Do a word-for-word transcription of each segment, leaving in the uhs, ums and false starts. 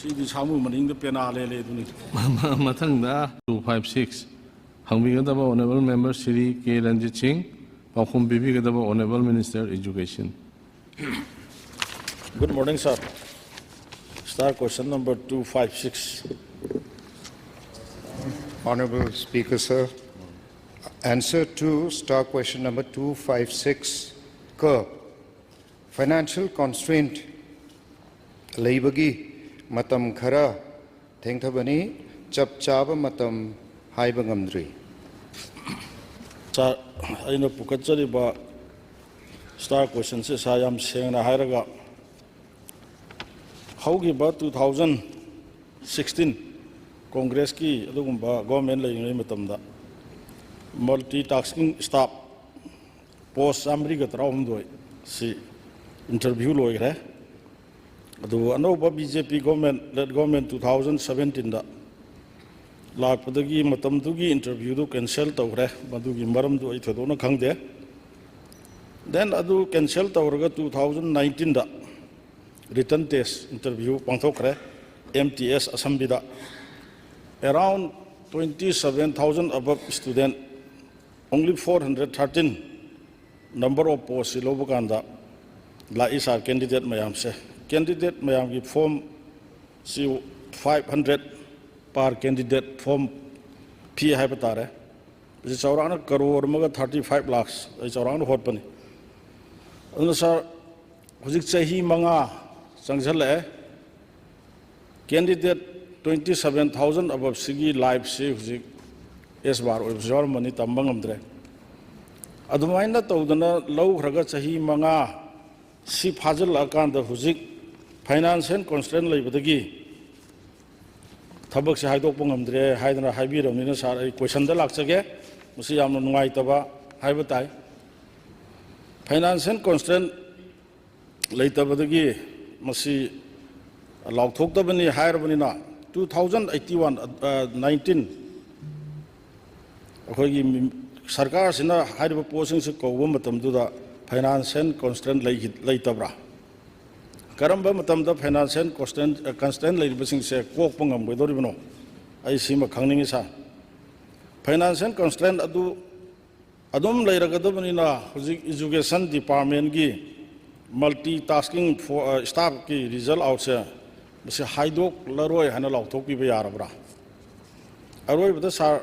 ꯑꯩꯗꯤ ꯁꯥꯃꯨ ꯃꯅꯤꯡꯗ ꯄꯦꯅꯥ ꯂꯦꯜꯂꯦ ꯑꯗꯨꯅꯤ꯫ ꯃꯊꯪꯗ two five six ꯍꯪꯕꯤꯒꯗꯕ Honourable Member Shri K Ranjit Singh, ꯄꯥꯎꯈꯨꯝ ꯄꯤꯕꯤꯒꯗꯕ Honourable Minister Education. Good morning, sir. Star question number two five six. Honorable Speaker, sir, answer to star question number two five six ꯀ financial constraint ꯂꯩꯕꯒꯤ ꯃꯇꯝ ꯈꯔ ꯊꯦꯡꯊꯕꯅꯤ, ꯆꯞ ꯆꯥꯕ ꯃꯇꯝ ꯍꯥꯏꯕ ꯉꯝꯗ꯭ꯔꯤ꯫ Sir, ꯑꯩꯅ ꯄꯨꯈꯠꯆꯔꯤꯕ star questionꯁꯦ, sir, ꯌꯥꯝ ꯁꯦꯡꯅ ꯍꯥꯏꯔꯒ, ꯍꯧꯈꯤꯕ two thousand sixteen Congressꯀꯤ ꯑꯗꯨꯒꯨꯝꯕ government ꯂꯩꯔꯤꯉꯩ ꯃꯇꯝꯗ multitasking staff post ꯆꯥꯃꯔꯤꯒ ꯇꯔꯥꯍꯨꯝꯗꯣꯏ ꯁꯤ interview ꯂꯣꯏꯈ꯭ꯔꯦ꯫ ꯑꯗꯨꯕꯨ ꯑꯅꯧꯕ BJP government, led government two thousand seventeenꯗ ꯂꯥꯛꯄꯗꯒꯤ ꯃꯇꯝꯗꯨꯒꯤ interviewꯗꯨ cancel ꯇꯧꯈ꯭ꯔꯦ꯫ ꯃꯗꯨꯒꯤ ꯃꯔꯝꯗꯨ ꯑꯩ ꯊꯣꯏꯗꯣꯛꯅ ꯈꯪꯗꯦ꯫ Then ꯑꯗꯨ cancel ꯇꯧꯔꯒ two thousand nineteenꯗ written test interview ꯄꯥꯡꯊꯣꯛꯈ꯭ꯔꯦ꯫ MTS ꯑꯁꯝꯕꯤꯗ around twenty seven thousand above student, only four hundred thirteen number of postꯁꯤ ꯂꯧꯕ ꯀꯥꯟꯗ ꯂꯥꯛꯏ, sir, candidate ꯃꯌꯥꯝꯁꯦ꯫ Candidate ꯃꯌꯥꯝꯒꯤ formꯁꯤ five hundred per candidate form fee ꯍꯥꯏꯕ ꯇꯥꯔꯦ꯫ ꯃꯁꯤ ꯆꯥꯎꯔꯥꯛꯅ ꯀꯔꯣꯔ ꯑꯃꯒ thirty five lakhs ꯑꯩ ꯆꯥꯎꯔꯥꯛꯅ ꯍꯣꯠꯄꯅꯤ꯫ ꯑꯗꯨꯅ, sir, ꯍꯧꯖꯤꯛ ꯆꯍꯤ ꯃꯉꯥ ꯆꯪꯁꯤꯜꯂꯛꯑꯦ꯫ Candidate twenty seven thousand aboveꯁꯤꯒꯤ lifeꯁꯤ ꯍꯧꯖꯤꯛ S bar ꯑꯣꯏꯕꯁꯨ ꯌꯥꯎꯔꯝꯃꯅꯤ, ꯇꯝꯕ ꯉꯝꯗ꯭ꯔꯦ꯫ ꯑꯗꯨꯃꯥꯏꯅ ꯇꯧꯗꯅ ꯂꯧꯈ꯭ꯔꯒ ꯆꯍꯤ ꯃꯉꯥ ꯁꯤ ꯐꯥꯖꯤꯜꯂꯛꯑꯀꯥꯟꯗ ꯍꯧꯖꯤꯛ financial constraint ꯂꯩꯕꯗꯒꯤ ꯊꯕꯛꯁꯦ ꯍꯥꯏꯗꯣꯛꯄ ꯉꯝꯗ꯭ꯔꯦ ꯍꯥꯏꯗꯅ ꯍꯥꯏꯕꯤꯔꯕꯅꯤꯅ, sir, ꯑꯩ questionꯗ ꯂꯥꯛꯆꯒꯦ꯫ ꯃꯁꯤ ꯌꯥꯝꯅ ꯅꯨꯡꯉꯥꯏꯇꯕ ꯍꯥꯏꯕ ꯇꯥꯏ꯫ Financial constraint ꯂꯩꯇꯕꯗꯒꯤ ꯃꯁꯤ ꯂꯥꯎꯊꯣꯛꯇꯕꯅꯤ ꯍꯥꯏꯔꯕꯅꯤꯅ, two thousand eighty one, nineteen ꯑꯩꯈꯣꯏꯒꯤ ꯃꯤ-, ꯁꯔꯀꯥꯔꯁꯤꯅ ꯍꯥꯏꯔꯤꯕ ꯄꯣꯠꯁꯤꯡꯁꯤ ꯀꯧꯕ ꯃꯇꯝꯗꯨꯗ financial constraint ꯂꯩꯈꯤ-, ꯂꯩꯇꯕ꯭ꯔꯥ? ꯀꯔꯝꯕ ꯃꯇꯝꯗ financial constraint, constraint ꯂꯩꯔꯤꯕꯁꯤꯡꯁꯦ ꯀꯣꯛꯄ ꯉꯝꯒꯗꯧꯔꯤꯕꯅꯣ? ꯑꯩ ꯁꯤꯃ ꯈꯪꯅꯤꯡꯉꯤ, ꯁꯥꯔ꯫ Financial constraint ꯑꯗꯨ ꯑꯗꯨꯝ ꯂꯩꯔꯒꯗꯕꯅꯤꯅ, ꯍꯧꯖꯤꯛ education departmentꯀꯤ multitasking staffꯀꯤ result outꯁꯦ ꯃꯁꯤ ꯍꯥꯏꯗꯣꯛꯂꯔꯣꯏ ꯍꯥꯏꯅ ꯂꯥꯎꯊꯣꯛꯄꯤꯕ ꯌꯥꯔꯕ꯭ꯔꯥ? ꯑꯔꯣꯏꯕꯗ ꯁꯥꯔ,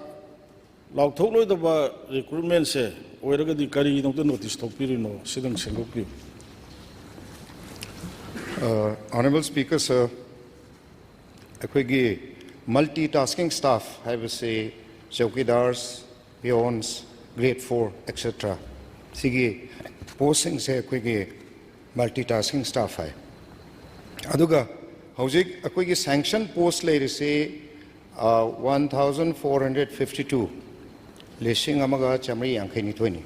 ꯂꯥꯎꯊꯣꯛꯂꯣꯏꯗꯕ recruitmentꯁꯦ ꯑꯣꯏꯔꯒꯗꯤ ꯀꯔꯤꯒꯤꯗꯃꯛꯇ notice ꯊꯣꯛꯄꯤꯔꯤꯅꯣ? ꯁꯤꯗꯪ ꯁꯦꯝꯗꯣꯛꯄꯤꯌꯨ꯫ Honorable Speaker, sir, ꯑꯩꯈꯣꯏꯒꯤ multitasking staff ꯍꯥꯏꯕꯁꯤ chowkidars, peons, grade four, et cetera ꯁꯤꯒꯤ postꯁꯤꯡꯁꯦ ꯑꯩꯈꯣꯏꯒꯤ multitasking staff ꯍꯥꯏ꯫ ꯑꯗꯨꯒ ꯍꯧꯖꯤꯛ ꯑꯩꯈꯣꯏꯒꯤ sanction post ꯂꯩꯔꯤꯁꯤ one thousand four hundred fifty two, ꯂꯤꯁꯤꯡ ꯑꯃꯒ ꯆꯥꯃꯔꯤ ꯌꯥꯡꯈꯩ ꯅꯤꯊꯣꯏꯅꯤ꯫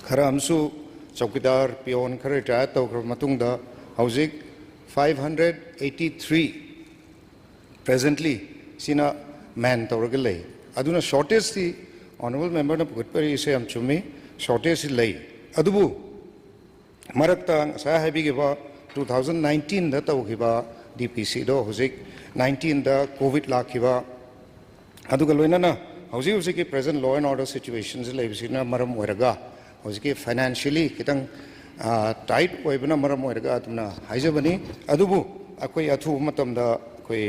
ꯈꯔ ꯑꯃꯁꯨ ꯆꯧꯀꯤꯗꯥꯔ, peon ꯈꯔ retire ꯇꯧꯈ꯭ꯔꯕ ꯃꯇꯨꯡꯗ ꯍꯧꯖꯤꯛ five hundred eighty three presently ꯁꯤꯅ man ꯇꯧꯔꯒ ꯂꯩ꯫ ꯑꯗꯨꯅ shortageꯇꯤ honourable memberꯅ ꯄꯨꯈꯠꯄꯤꯔꯤꯁꯦ ꯌꯥꯝ ꯆꯨꯝꯃꯤ, shortageꯁꯤ ꯂꯩ꯫ ꯑꯗꯨꯕꯨ ꯃꯔꯛꯇ ꯉꯁꯥꯏ ꯍꯥꯏꯕꯤꯈꯤꯕ two thousand nineteenꯗ ꯇꯧꯈꯤꯕ DPCꯗꯣ ꯍꯧꯖꯤꯛ nineteenꯗ COVID ꯂꯥꯛꯈꯤꯕ, ꯑꯗꯨꯒ ꯂꯣꯏꯅꯅ ꯍꯧꯖꯤꯛ ꯍꯧꯖꯤꯛꯀꯤ present law and order situationꯁꯤ ꯂꯩꯕꯁꯤꯅ ꯃꯔꯝ ꯑꯣꯏꯔꯒ ꯍꯧꯖꯤꯛꯀꯤ financially ꯈꯤꯇꯪ tight ꯑꯣꯏꯕꯅ ꯃꯔꯝ ꯑꯣꯏꯔꯒ ꯑꯗꯨꯝꯅ ꯍꯥꯏꯖꯕꯅꯤ꯫ ꯑꯗꯨꯕꯨ ꯑꯩꯈꯣꯏ ꯑꯊꯨꯕ ꯃꯇꯝꯗ ꯑꯩꯈꯣꯏ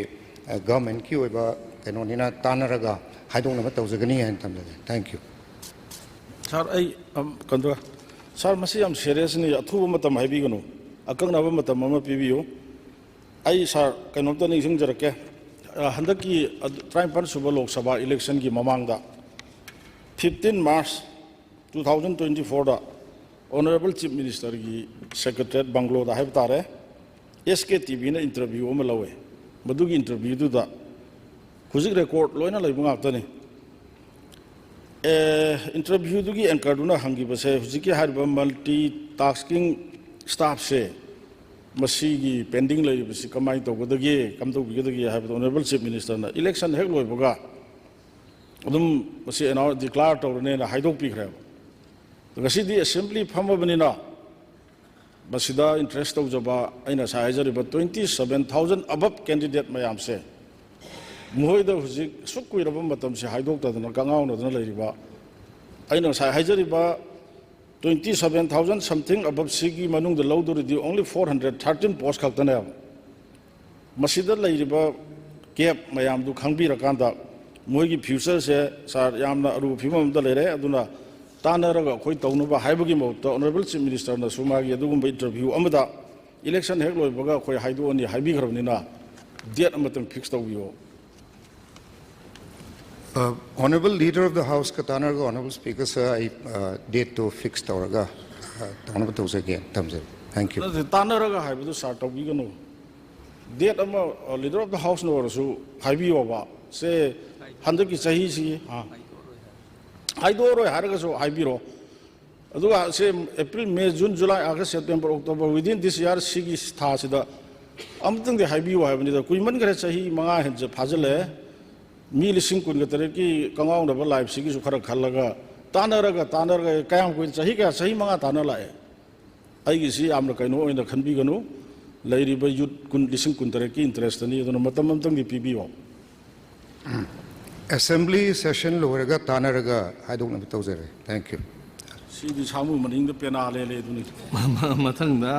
governmentꯀꯤ ꯑꯣꯏꯕ ꯀꯩꯅꯣꯅꯤꯅ ꯇꯥꯟꯅꯔꯒ ꯍꯥꯏꯗꯣꯛꯅꯕ ꯇꯧꯖꯒꯅꯤ ꯍꯥꯏꯅ ꯊꯝꯖꯒꯦ꯫ Thank you꯫ ꯁꯥꯔ, ꯑꯩ ꯀꯩꯅꯣ, ꯁꯥꯔ, ꯃꯁꯤ ꯌꯥꯝ seriousꯅꯤ꯫ ꯑꯊꯨꯕ ꯃꯇꯝ ꯍꯥꯏꯕꯤꯒꯅꯨ, ꯑꯀꯛꯅꯕ ꯃꯇꯝ ꯑꯃ ꯄꯤꯕꯤꯌꯨ꯫ ꯑꯩ ꯁꯥꯔ ꯀꯩꯅꯣꯝꯇ ꯅꯤꯡꯁꯤꯡꯖꯔꯛꯀꯦ꯫ ꯍꯟꯗꯛꯀꯤ ꯇꯔꯥꯅꯤꯄꯥꯟ ꯁꯨꯕ ꯂꯣꯛ ꯁꯚꯥ electionꯒꯤ ꯃꯃꯥꯡꯗ, fifteen March two thousand twenty fourꯗ Honourable Chief Ministerꯒꯤ Secretariat ꯕꯪꯒ꯭ꯂꯣꯗ ꯍꯥꯏꯕ ꯇꯥꯔꯦ, SKTVꯅ interview ꯑꯃ ꯂꯧꯋꯦ꯫ ꯃꯗꯨꯒꯤ interviewꯗꯨꯗ ꯍꯧꯖꯤꯛ record ꯂꯣꯏꯅ ꯂꯩꯕ ꯉꯥꯛꯇꯅꯤ꯫ Interviewꯗꯨꯒꯤ anchorꯗꯨꯅ ꯍꯪꯈꯤꯕꯁꯦ, ꯍꯧꯖꯤꯛꯀꯤ ꯍꯥꯏꯔꯤꯕ multitasking staffꯁꯦ ꯃꯁꯤꯒꯤ pending ꯂꯩꯔꯤꯕꯁꯤ ꯀꯃꯥꯏꯅ ꯇꯧꯒꯗꯒꯦ, ꯀꯝꯗꯧꯕꯤꯒꯗꯒꯦ ꯍꯥꯏꯕꯗꯣ Honourable Chief Ministerꯅ election ꯍꯦꯛ ꯂꯣꯏꯕꯒ ꯑꯗꯨꯝ ꯃꯁꯤ announce, declare ꯇꯧꯔꯅꯦꯅ ꯍꯥꯏꯗꯣꯛꯄꯤꯈ꯭ꯔꯦꯕ꯫ ꯉꯁꯤꯗꯤ assembly ꯐꯝꯃꯕꯅꯤꯅ ꯃꯁꯤꯗ interest ꯇꯧꯖꯕ ꯑꯩꯅ ꯉꯁꯥꯏ ꯍꯥꯏꯖꯔꯤꯕ twenty seven thousand above candidate ꯃꯌꯥꯝꯁꯦ, ꯃꯈꯣꯏꯗ ꯍꯧꯖꯤꯛ ꯑꯁꯨꯛ ꯀꯨꯏꯔꯕ ꯃꯇꯝꯁꯤ ꯍꯥꯏꯗꯣꯛꯇꯗꯅ ꯀꯉꯥꯎꯅꯗꯅ ꯂꯩꯔꯤꯕ, ꯑꯩꯅ ꯉꯁꯥꯏ ꯍꯥꯏꯖꯔꯤꯕ twenty seven thousand something above ꯁꯤꯒꯤ ꯃꯅꯨꯡꯗ ꯂꯧꯗꯣꯔꯤꯗꯤ only four hundred thirteen post ꯈꯛꯇꯅꯦꯕ꯫ ꯃꯁꯤꯗ ꯂꯩꯔꯤꯕ gap ꯃꯌꯥꯝꯗꯨ ꯈꯪꯕꯤꯔꯀꯥꯟꯗ ꯃꯣꯏꯒꯤ future ꯁꯦ, sir, ꯌꯥꯝꯅ ꯑꯔꯨꯕ ꯐꯤꯕꯝ ꯑꯃꯗ ꯂꯩꯔꯦ꯫ ꯑꯗꯨꯅ ꯇꯥꯟꯅꯔꯒ ꯑꯩꯈꯣꯏ ꯇꯧꯅꯕ ꯍꯥꯏꯕꯒꯤ ꯃꯍꯨꯠꯇ Honourable Chief Minister ꯅꯁꯨ ꯃꯥꯒꯤ ꯑꯗꯨꯒꯨꯝꯕ interview ꯑꯃꯗ election ꯍꯦꯛ ꯂꯣꯏꯕꯒ ꯑꯩꯈꯣꯏ ꯍꯥꯏꯗꯣꯛꯑꯅꯤ ꯍꯥꯏꯕꯤꯈ꯭ꯔꯕꯅꯤꯅ date ꯑꯃꯇꯪ fix ꯇꯧꯕꯤꯌꯣ꯫ Uh, Honorable Leader of the House ꯀ ꯇꯥꯟꯅꯔꯒ Honorable Speaker sir ꯑꯩ uh, date ꯇꯨ fix ꯇꯧꯔꯒ uh, ꯇꯧꯅꯕ ꯇꯧꯖꯒꯦ, ꯊꯝꯖꯔꯦ꯫ Thank you. ꯅꯠꯇꯦ, ꯇꯥꯟꯅꯔꯒ ꯍꯥꯏꯕꯗꯨ sir ꯇꯧꯕꯤꯒꯅꯨ꯫ Date ꯑꯃ, ꯑ, Leader of the House ꯅ ꯑꯣꯏꯔꯁꯨ ꯍꯥꯏꯕꯤꯌꯣꯕ꯫ ꯁꯦ, ꯍꯟꯗꯛꯀꯤ ꯆꯍꯤꯁꯤ, ꯑ, ꯍꯥꯏꯗꯣꯛꯑꯔꯣꯏ ꯍꯥꯏꯔꯒꯁꯨ ꯍꯥꯏꯕꯤꯔꯣ꯫ ꯑꯗꯨꯒ ꯁꯦ, April, May, June, July, August, September, October, within this year, ꯁꯤꯒꯤ ꯊꯥꯁꯤꯗ ꯑꯃꯇꯪꯗꯤ ꯍꯥꯏꯕꯤꯌꯨ ꯍꯥꯏꯕꯅꯤꯗ꯫ ꯀꯨꯏꯃꯟꯈ꯭ꯔꯦ, ꯆꯍꯤ ꯃꯉꯥ ꯍꯦꯟ ꯐꯥꯖꯤꯜꯂꯛꯑꯦ꯫ ꯃꯤ ꯂꯤꯁꯤꯡ ꯀꯨꯟꯒ ꯇꯔꯦꯠꯀꯤ ꯀꯉꯥꯎꯅꯕ life ꯁꯤꯒꯤꯁꯨ ꯈꯔ ꯈꯜꯂꯒ, ꯇꯥꯟꯅꯔꯒ, ꯇꯥꯟꯅꯔꯒ, ꯀꯌꯥꯝ ꯀꯨꯏꯅ, ꯆꯍꯤ ꯀꯌꯥ, ꯆꯍꯤ ꯃꯉꯥ ꯇꯥꯟꯅ ꯂꯥꯛꯑꯦ꯫ ꯑꯩꯒꯤꯁꯤ ꯌꯥꯝꯅ ꯀꯩꯅꯣ ꯑꯣꯏꯅ ꯈꯟꯕꯤꯒꯅꯨ꯫ ꯂꯩꯔꯤꯕ youth ꯀꯨꯟ, ꯂꯤꯁꯤꯡ ꯀꯨꯟ ꯇꯔꯦꯠꯀꯤ interest ꯅꯤ꯫ ꯑꯗꯨꯅ ꯃꯇꯝ ꯑꯃꯇꯪꯗꯤ ꯄꯤꯕꯤꯌꯣ꯫ Assembly session ꯂꯣꯏꯔꯒ ꯇꯥꯟꯅꯔꯒ ꯍꯥꯏꯗꯣꯛꯅꯕ ꯇꯧꯖꯔꯦ꯫ Thank you. ꯁꯤꯗꯤ ꯁꯥꯃꯨ ꯃꯅꯤꯡꯗ ꯄꯦꯅꯥ ꯂꯦꯜꯂꯦ ꯑꯗꯨꯅꯤ꯫ ꯃꯊꯪꯗ